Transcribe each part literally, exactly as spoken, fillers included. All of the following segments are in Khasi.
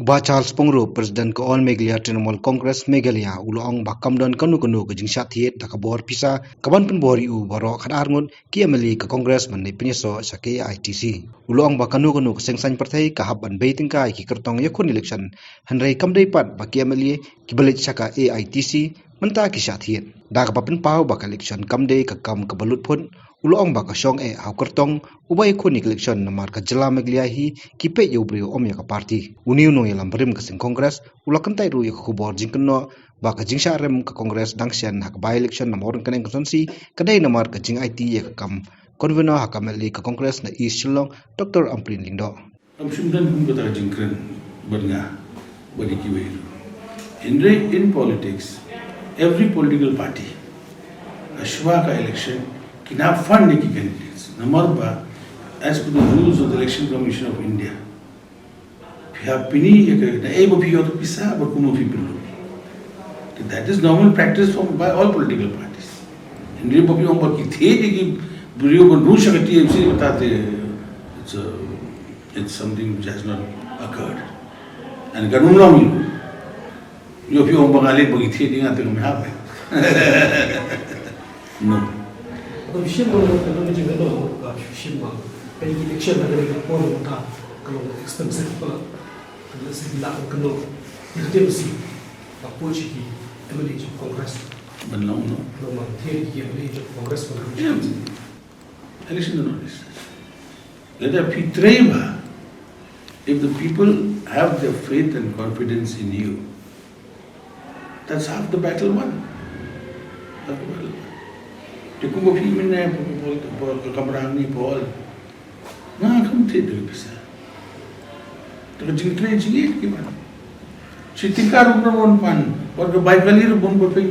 Bah Charles Pyngrope, President ka All Meghalaya Trinamool Congress Meghalaya, u la ong ba kam don kano kano ka jingshah thied da ka bor pisa ka ban pynbor ïa u baroh khatar ngut ki M L A ka Congress ban leit pynïasoh sha ka A I T C. U la ong ba kano kano ka seng saiñ pyrthei ka hap ban bei tyngkai ki kyrtong ïakhun election, hynrei kam dei pat ba ki M L A kiba leit sha ka A I T C mynta ki shah thied. Da kaba pynpaw ba ka election kam dei ka kam kaba lut phut, u la ong ba ka shong eh ha u kyrtong uba ïakhun ïa ka election namar ka jylla Meghalaya hi ki peit ïa u briew, ym ïa ka party. Une u nongïalam barim ka seng Congress u la kyntait ruh ïa ka khubor jingkynnoh ba ka jingshah rem ka Congress dang shen ha ka by-election na Mawryngkneng constituency ka dei namar ka jingaiti ïa ka kam convener ha ka M L A ka Congress na East Shillong, Doctor Ampareen Lyngdoh. Kam shym don kum kata ka jingkren bad nga bad ïa kiwei ruh. Hynrei in politics, every political party, hashwa ka election, kin hap fund ïa ki candidates. Namar ba, as per the rules of the Election Commission of India, phi hap pyni ïa ka, na ei ba phi ïoh pisa bad kumno phi pynlut. That is normal practice from, by all political parties. Hynrei ba phi ong ba ki thied ïa ki briew ban rung sha ka T M C, kata te, it's a, it's something which has not occurred. And kan ym long ïa u. Ïoh phi ong ba nga leit ba ki thied ïa nga te ngam hap. No. Ka shim ba ka long jingkynnoh ka shim ba ka election na ka por mynta ka long expensive ba ka la sik la kynnoh. Ïa ka T M C ba poi shi ki M L A jong Congress. Ban long no. Long ban thied ki M L A jong Congress ban long. Yeah. Election is not this. Lada phi trei ba, if the people have their faith and confidence in you, that's half the battle won. Half the battle won. Te kumba phi mynne, phi, phi, phi, phi, ka kamra ni, phi, nga kam thied da ka pisa. Da ka jingtrei jingïeit ki ban. Shi tyngka ruh ym don ban pan. Wat ka bai kali ruh bun bun phi.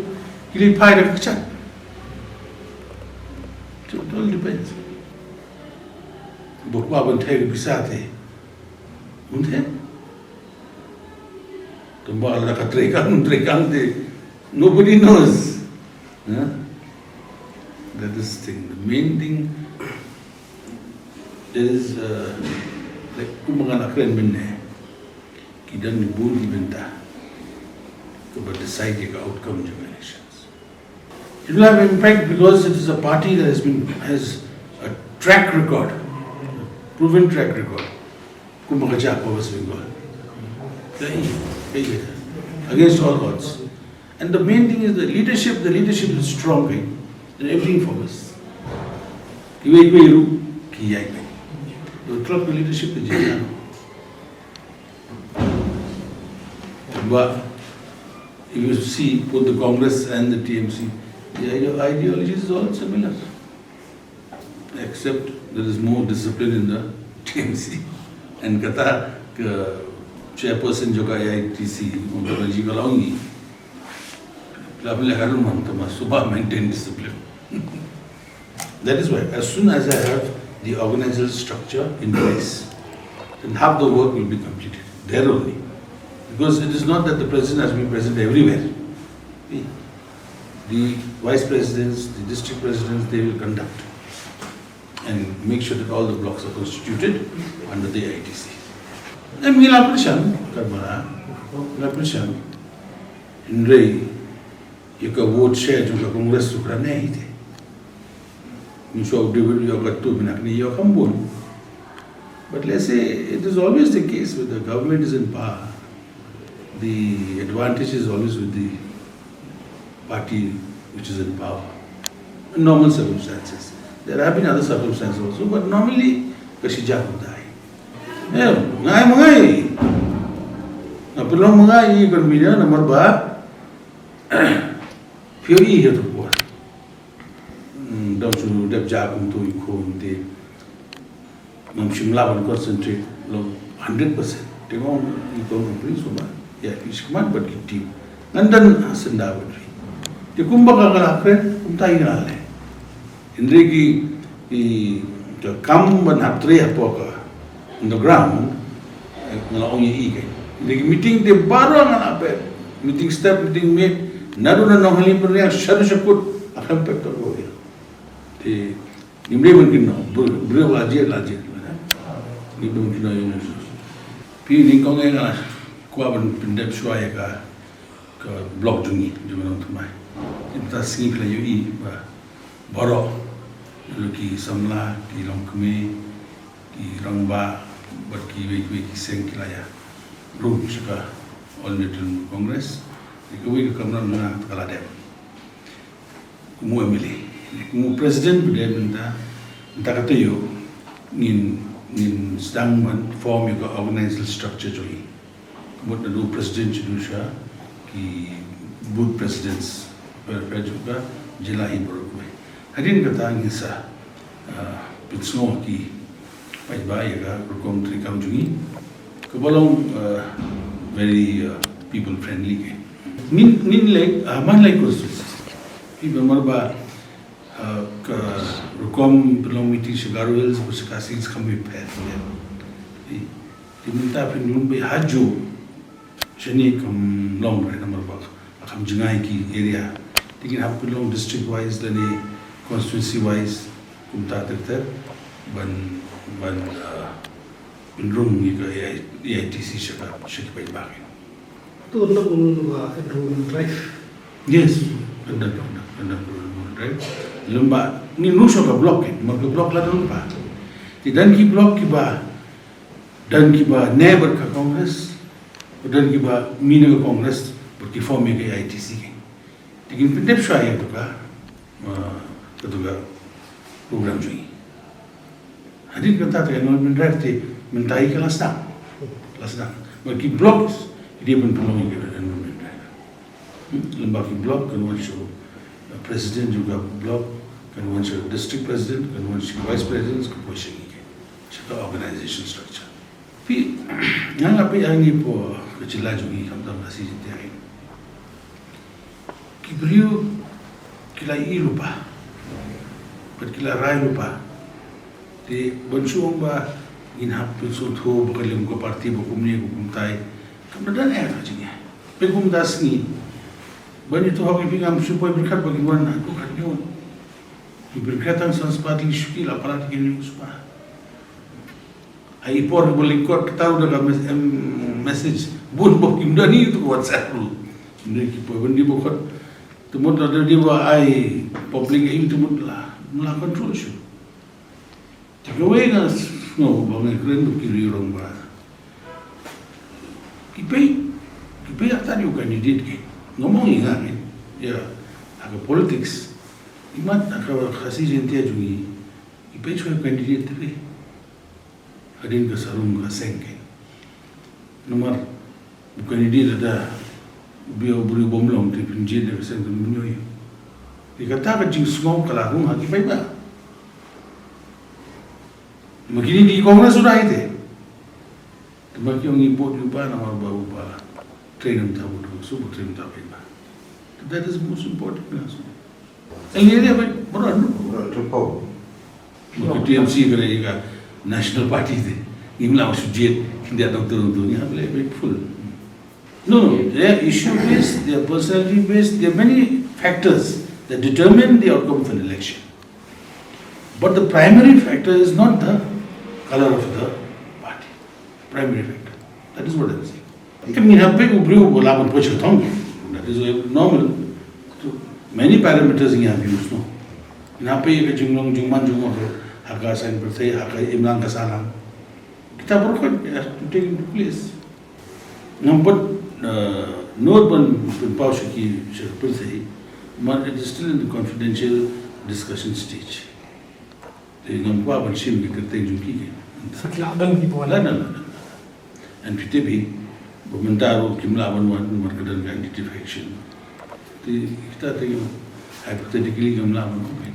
Ki leit phai da ka kjat. So it all depends. Ba kwah ban theh ka pisa te. Ban theh. Tangba lada ka trei kam, trei kam te. Nobody knows. Huh? That is the thing. The main thing is, uh, like, kumba nga la kren mynne, ki don bun ki bynta kiba decide ïa ka outcome jong elections. It will have impact because it is a party that has been, has a track record, proven track record. Kumba ka jia ha West Bengal. Ka i, ka i, against all odds. And the main thing is the leadership, the leadership is strong, eh? Then everything follows. Kiwei kiwei ruh ki ïai peit. The truck, the leadership, the jia. But if you see both the Congress and the T M C, the ideo-, ideology is all similar. Except there is more discipline in the T M C. And kata ka chairperson jong ka A I T C, Mamta Banerjee, ka la ong hi, la pynlehkai ruh man, tangba suba maintain discipline. That is why, as soon as I have the organizational structure in place, then half the work will be completed there only. Because it is not that the president has to be present everywhere. The vice presidents, the district presidents, they will conduct and make sure that all the blocks are constituted under the A I T C. Em, ngi la pyrshang, ka mara, ngi la pyrshang. Hynrei ïa ka vote share jong ka Congress ruh ka dang neh hi te. Ngi shu ïoh, David, ïoh katto, mynta ngi ïoh kham bun. But let's say it is always the case when the government is in power, the advantage is always with the party which is in power. In normal circumstances. There have been other circumstances also, but normally ka shi jaka u dei. Eh, ngai ma ngai. Nga pynlong ma ngai i convener namar ba phi ïohi ha tu por. Hmm, dang shu dep jia kumto i khun te. Ngam shym lah ban concentrate long hundred percent. Te ngam i khun prince ba ïa ki shikmat bad ki team. Ngan dang ha syndah bad ri. Te kumba ka la kren kumta i nga leh. Hynrei ki, ki, ka kam ban hap trei hapoh ka on the ground, eh, nga la ong ïa i kein. Hynrei ki meeting te baroh nga la peit. Meeting step, meeting miet, naduh na Nonghali Pynriang shaduh shakut, nga la peit ka ko ïa. Te ngim dei ban kynnoh, briew, briew la jied, la jied. Ngim dei ban kynnoh ïa u. Phi nyngkong ïa nga la Kwah ban pyndep shuwa ïa ka, ka block jong ngi, jong ngi Nongthymmai. Te mynta sngi phi la ïohi ba baroh, ki samla, ki longkmie, ki rangbah, bad kiwei kiwei ki seng ki la ïa rung sha ka All India Trinamool Congress. Te kawei ka kamram jong nga ka la dep kum u M L A, kum u president ba dei mynta, mynta ka taïew ngin, ngin sdang ban form ïa ka organizational structure jong ngi. Ka mut naduh president shaduh sha ki booth presidents, pher pher jong ka jylla hi baroh kawei. Hadien kata ngin sa, ah, pynsngew ki paidbah ïa ka rukom treikam jong ngi, kaba long, uh, very, uh, people friendly ke. Ngin, ngin leh, uh, man leh constituency. Phi ban mar ba, uh, ka rukom pynlong meeting sha Garo Hills bad sha Khasi Hills kam pher. Te mynta phin lum beit ha ju shane kam long re namar ba ka kam jngai ki area. Te ngin hap pynlong district wise lane constituency wise kumta ter ter ban, ban, uh, pynrung ïa ka A I, A I T C sha ka, sha ki paidbah. To nang ba enrollment drive. Yes, kan dang, kan dang, kan dang enrollment drive. Lem ba ngin rung sha ka block kan, mar ka block la dang ba. Te don ki block kiba, don kiba ne bad ka Congress, don kiba mih na ka Congress bad ki form ïa ka A I T C kan. Te ngin pyndep shuwa ïa kata ka, uh, kata ka program jong ngi. Hadien kata te enrollment drive te mynta hi ka la sdang. La sdang. Bad ki block ki dei ban pynlong ïa ka enrollment drive. Hmm, lem ba ki block kan wan sha, uh, president jong ka block, kan wan sha district president, kan wan sha vice president, ka poi sha ngi kan. Sha ka organization structure. Phi, nga nga phi, nga phi hapoh ka jylla jong ngi khamtam Khasi Jaiñtia. Ki briew ki la ïohi lypa bad ki la rai lypa. Te ban shu ong ba ngin hap pynsngewthuh ba ka liang ka party ba kumne ba kumtai, kam da don ei ei jingeh. Peit kumta sngi ban ïathuh ha ki, phi ngam shu poi pyrkhat ba kin wan haduh katno. Pyrkhat tang san spah tylli shuki, la palat ki newspaper. Ha i por ba lyngkot kata u da ka mes-, em, message bun ba kim da ni tu WhatsApp ruh. Kim da ki por ban di ba khot. Te mut da di ba ai public ai te mut la, la control shuh. Te kawei nga sngew ba nga kren ba ki riew rangbah. Ki peit, ki peit ïa kata u candidate ki. Ngam ong ïa nga ki. Ïa, ha ka politics. Imat ha ka Khasi Jaiñtia jong ngi. Ki peit shuwa u candidate te peit. Hadien ka sarong ka seng kan. Namar u candidate lada u briew, u briew bym long te pynjied da ka seng kan mynjur. Te kata ka jingsngew ka la rung ha ki paidbah. Ma kine ki Congress u dei te. Te ma ki ong ngi vote ïa u ba namar ba u ba trei na bynta u, so ba trei na bynta u paidbah. That is most important, yes. Ïa, ïa, ïa, baroh, no? Baroh, to pau. Ki T M C ka dei ka National Party te. Ngim lah shu jied, ngi ïa dong tu, tu, ngi hap leh beit full. No, no, they are issue based, they are personality based, there are many factors that determine the outcome of an election. But the primary factor is not the color of the party. Primary factor. That is what I'm saying. Te ngin hap peit u briew u lah ban poi sha ka thong. That is normal. So, many parameters ngin hap use, no. Ngin hap peit ka jinglong jingman jong u ha ka saiñ pyrthei, ha ka imlang ka sahlang. Kita baroh khoit, yeah, to take into place. Ngam pat, uh, nud ban pynpaw sha ki, sha ki pyrthei. But it is still in the confidential discussion stage. Te ngam kwah ban shim ki kyrteng jong ki. Sa ki la don ki pynwan. La don, la don. Ngan pyntip hi ba mynta ruh kim lah ban wan namar ka don ka anti-defection. Te kita te hypothetically kim lah ban wan.